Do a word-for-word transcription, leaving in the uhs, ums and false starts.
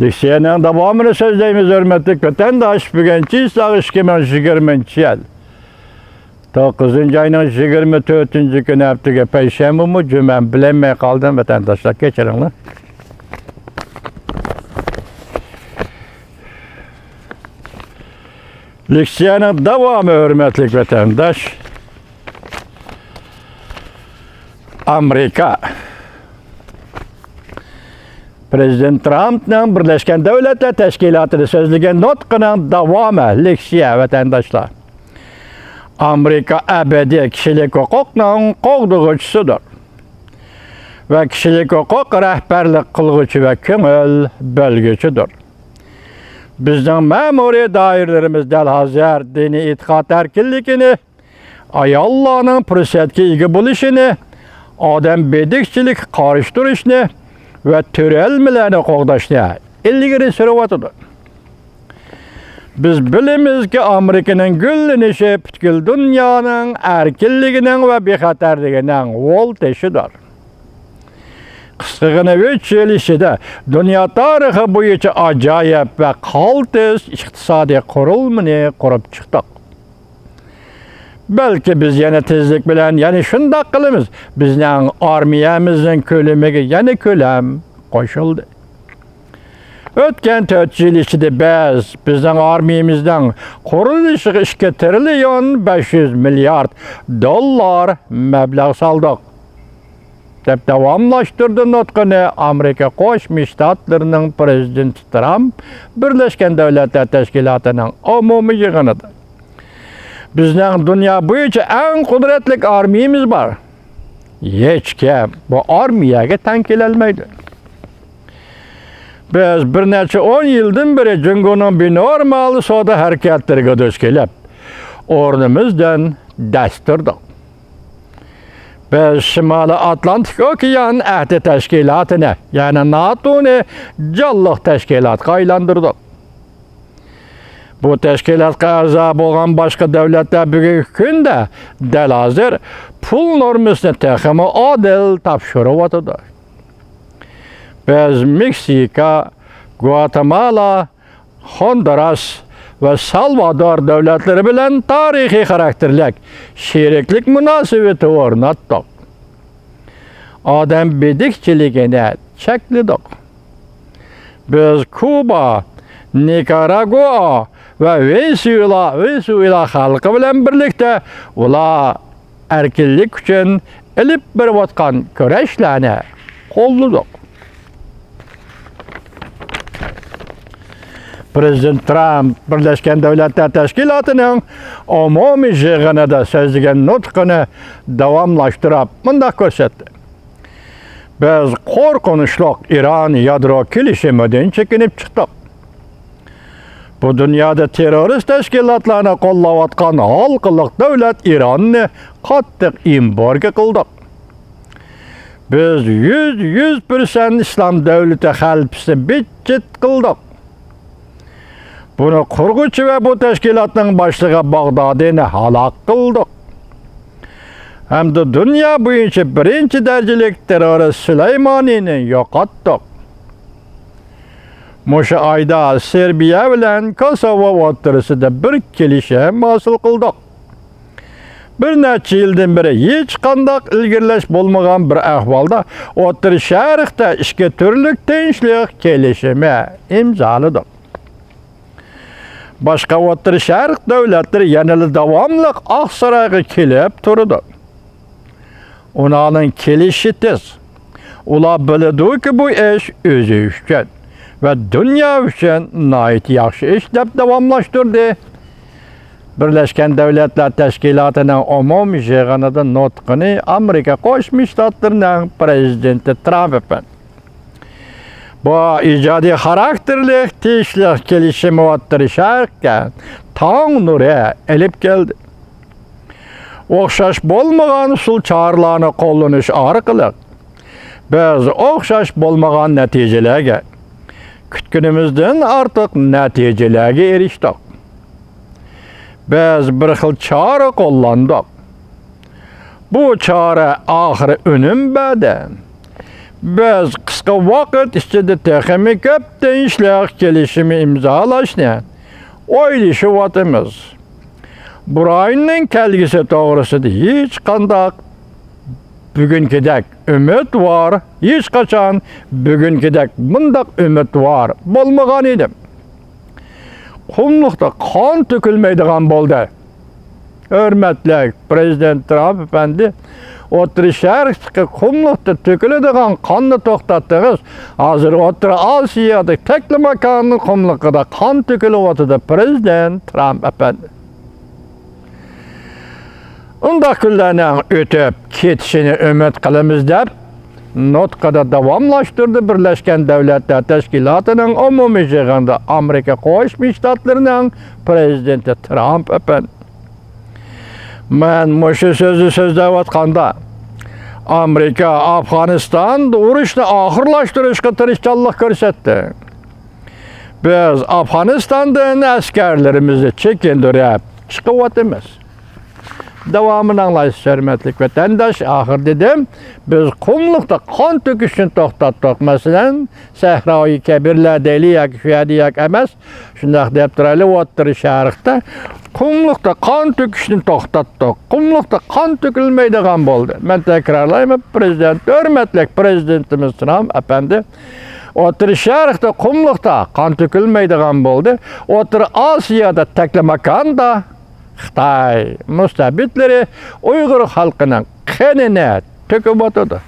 لېكسىيەنىڭ داۋامىنى سۆزلەيمىز، ھۆرمەتلىك ۋەتەنداش. بۈگۈن چىسلاغ ئىككى مىڭ يىگىرمىنچى يىل، توققۇزىنچى ئاينىڭ يىگىرمە تۆتىنچى كۈنى، ھەپتىگە پەيشەنبىمۇ، جۈمەمۇ بىلەلمەي قالدىم، ۋەتەنداشلار، كەچۈرۈڭلار. لېكسىيەنىڭ داۋامى، ھۆرمەتلىك ۋەتەنداش. ئامېرىكا. پرېزىدېنت ترامپنىڭ بىرلەشكەن دۆلەتلەر تەشكىلاتىدا سۆزلىگەن نۇتقىنىڭ داۋامى، لېكسىيە، ۋەتەنداشلار. ئامېرىكا ئەبەدىي كىشىلىك ھوقۇقنىڭ قوغدىغۇچىسىدۇر ۋە كىشىلىك ھوقۇق رەھبەرلىك قىلغۇچى ۋە كۆڭۈل بۆلگۈچىدۇر. بىزنىڭ مەمۇرىي دائىرىلىرىمىز دەل ھازىر دىنىي ئېتىقاد ئەركىنلىكىنى، ئاياللارنىڭ پۇرسەتكە ئىگە بولۇشىنى، ئادەم بېدىكچىلىككە قارشى تۇرۇشنى ۋە تۆرەلمىلەرنى قوغداشنى ئىلگىرى سۈرۈۋاتىدۇ. بىز بىلىمىزكى، ئامېرىكىنىڭ گۈللىنىشى پۈتكۈل دۇنيانىڭ ئەركىنلىكىنىڭ ۋە بىخەتەرلىكىنىڭ ۋولتېشىدۇر. قىسقىغىنە ئۈچ يىل ئىچىدە دۇنيا تارىخى بويىچە ئاجايىپ ۋە قالتىس ئىقتىسادىي قۇرۇلمىنى قۇرۇپ چىقتۇق. بەلكى بىز يەنە تېزلىك بىلەن يەنە شۇنداق قىلىمىز. بىزنىڭ ئارمىيەمىزنىڭ كۆلىمىگە يەنە كۆلەم قوشۇلدى. ئۆتكەن تۆت يىل ئىچىدە بىز بىزنىڭ ئارمىيىمىزنىڭ قۇرۇلۇشىغا ئىككى تىرىليون بەش يۈز مىليارد دوللار مەبلەغ سالدۇق، دەپ داۋاملاشتۇردى نۇتقىنى ئامېرىكا قوشما شتاتلىرىنىڭ پرېزىدېنتى ترامپ بىرلەشكەن دۆلەتلەر تەشكىلاتىنىڭ ئومۇمىي يىغىنىدا. بىزنىڭ دۇنيا بويىچە ئەڭ قۇدرەتلىك ئارمىيىمىز بار. ھېچكىم بۇ ئارمىيەگە تەڭ كېلەلمەيدۇ. بىز بىر نەچچە ئون يىلدىن بېرى جۇڭگونىڭ بىنورمال سودا ھەرىكەتلىرىگە دۇچ كېلىپ، ئورنىمىزدىن دەس تۇردۇق. بىز شىمالىي ئاتلانتىك ئوكيان ئەھدى تەشكىلاتىنى، يەنى ناتونى جانلىق تەشكىلاتقا ئايلاندۇردۇق. بۇ تەشكىلاتقا ئەزا بولغان باشقا دۆلەتلەر بۈگۈنكى كۈندە دەل ھازىر پۇل نورمىسىنى تېخىمۇ ئادىل تاپشۇرۇۋاتىدۇ. بىز مېكسىكا، گۋاتېمالا، خوندۇراس ۋە سالۋادور دۆلەتلىرى بىلەن تارىخىي خاراكتېرلىك شېرىكلىك مۇناسىۋىتى ئورناتتۇق. ئادەم بېدىكچىلىكىنى چەكلىدۇق. بىز كۇبا، نىكاراگۇئا ۋە ۋېنېسۇېلا، ۋېنېسۇېلا خەلقى بىلەن بىرلىكتە ئۇلار ئەركىنلىك ئۈچۈن ئېلىپ بېرىۋاتقان كۈرەشلەرنى قوللىدۇق. پرېزىدېنت ترامپ بىرلەشكەن دۆلەتلەر تەشكىلاتىنىڭ ئومۇمىي يىغىنىدا سۆزلىگەن نۇتقىنى داۋاملاشتۇرۇپ مۇنداق كۆرسەتتى: بىز قورقۇنچلۇق ئىران يادرو كېلىشىمىدىن چېكىنىپ چىقتۇق. بۇ دۇنيادا تېررورىست تەشكىلاتلارنى قوللاۋاتقان ھالقىلىق دۆلەت ئىراننى قاتتىق ئېمبارگو قىلدۇق. بىز يۈز، يۈز پىرسەنت ئىسلام دۆلىتى خەلىپىسىنى بىتچىت قىلدۇق. بۇنى قۇرغۇچى ۋە بۇ تەشكىلاتنىڭ باشلىقى باغدادىنى ھالاك قىلدۇق. ھەمدە دۇنيا بويىچە بىرىنچى دەرىجىلىك تېررورىست سۇلايمانىنى يوقاتتۇق. مۇشۇ ئايدا سېربىيە بىلەن كوسوۋو ئوتتۇرىسىدا بىر كېلىشىم ھاسىل قىلدۇق. بىر نەچچە يىلدىن بېرى ھېچقانداق ئىلگىرىلەش بولمىغان بىر ئەھۋالدا ئوتتۇرا شەرقتە ئىككى تۈرلۈك تىنچلىق كېلىشىمى ئىمزالىدۇق. باشقا ئوتتۇرا شەرق دۆلەتلىرى يەنىلا داۋاملىق ئاقسارايغا كېلىپ تۇرىدۇ. ئۇلارنىڭ كېلىشى تېز. ئۇلار بىلىدۇكى، بۇ ئىش ئۆزى ئۈچۈن ۋە دۇنيا ئۈچۈن ناھايىتى ياخشى ئىش، دەپ داۋاملاشتۇردى. بىرلەشكەن دۆلەتلەر تەشكىلاتىنىڭ ئومۇمىي يىغىنىدا نۇتقىنى ئامېرىكا قوشما شتاتلىرىنىڭ پرېزىدېنتى ترامپ ئەپەندى. بۇ ئىجادىي خاراكتېرلىك تىنچلىق كېلىشىمى ئوتتۇرا شەرققە تاڭ نۇرى ئېلىپ كەلدى. ئوخشاش بولمىغان ئۇسۇل چارىلەرنى قوللىنىش ئارقىلىق، بىز ئوخشاش بولمىغان نەتىجىلەرگە، كۈتكىنىمىزدىن ئارتۇق نەتىجىلەرگە ئېرىشتۇق. بىز بىر خىل چارە قوللاندۇق. بۇ چارە ئاخىرى ئۈنۈم بەردى. بىز قىسقا ۋاقىت ئىچىدە تېخىمۇ كۆپ تىنچلىق كېلىشىمى ئىمزالاشنى ئويلىشىۋاتىمىز. بۇ رايوننىڭ كەلگۈسى توغرىسىدا ھېچقانداق بۈگۈنكىدەك ئۈمىدۋار، ھېچقاچان بۈگۈنكىدەك بۇنداق ئۈمىدۋار بولمىغان ئىدىم. قۇملۇقتا قان تۆكۈلمەيدىغان بولدى. ھۆرمەتلىك پىرېزىدېنت ترامپ ئەپەندى، ئوتتۇرا شەرقتىكى قۇملۇقتا تۆكۈلىدىغان قاننى توختاتتىڭىز. ھازىر ئوتتۇرا ئاسىيادا تەكلىماكاننىڭ قۇملۇقىدا قان تۆكۈلۈۋاتىدۇ، پىرېزىدېنت ترامپ ئەپەندى. ئۇنداق كۈنلەرنىڭ ئۆتۈپ كېتىشىنى ئۈمىد قىلىمىز، دەپ نۇتقىدا داۋاملاشتۇردى بىرلەشكەن دۆلەتلەر تەشكىلاتىنىڭ ئومۇمىي يىغىنىدا ئامېرىكا قوشما شتاتلىرىنىڭ پىرېزىدېنتى ترامپ ئەپەندى. مەن مۇشۇ سۆزنى سۆزلەۋاتقاندا، ئامېرىكا ئافغانىستاندا ئۇرۇشنى ئاخىرلاشتۇرۇشقا تىرىشچانلىق كۆرسەتتى. بىز ئافغانىستاندىن ئەسكەرلىرىمىزنى چېكىندۈرۈپ چىقىۋاتىمىز. داۋامىنى ئاڭلايسىز، ھۆرمەتلىك ۋەتەنداش. ئاخىر دېدىم، بىز قۇملۇقتا قان تۆكۈشنى توختاتتۇق. مەسىلەن، سەھرايى كەبىرلەر دەيلى ياكى شۇ يەردە ياكى ئەمەس، شۇنداق دەپ تۇرايلى، ئوتتۇرا شەرقتە قۇملۇقتا قان تۆكۈشنى توختاتتۇق. قۇملۇقتا قان تۆكۈلمەيدىغان بولدى. مەن تەكرارلايمەن، پىرېزىدېنت، ھۆرمەتلىك پىرېزىدېنتىمىز ترامپ ئەپەندى، ئوتتۇرا شەرقتە قۇملۇقتا قان تۆكۈلمەيدىغان بولدى. ئوتتۇرا ئاسىيادا تەكلىماكاندا خىتاي مۇستەبىتلىرى ئۇيغۇر خەلقىنىڭ قېنىنى تۆكۈۋاتىدۇ.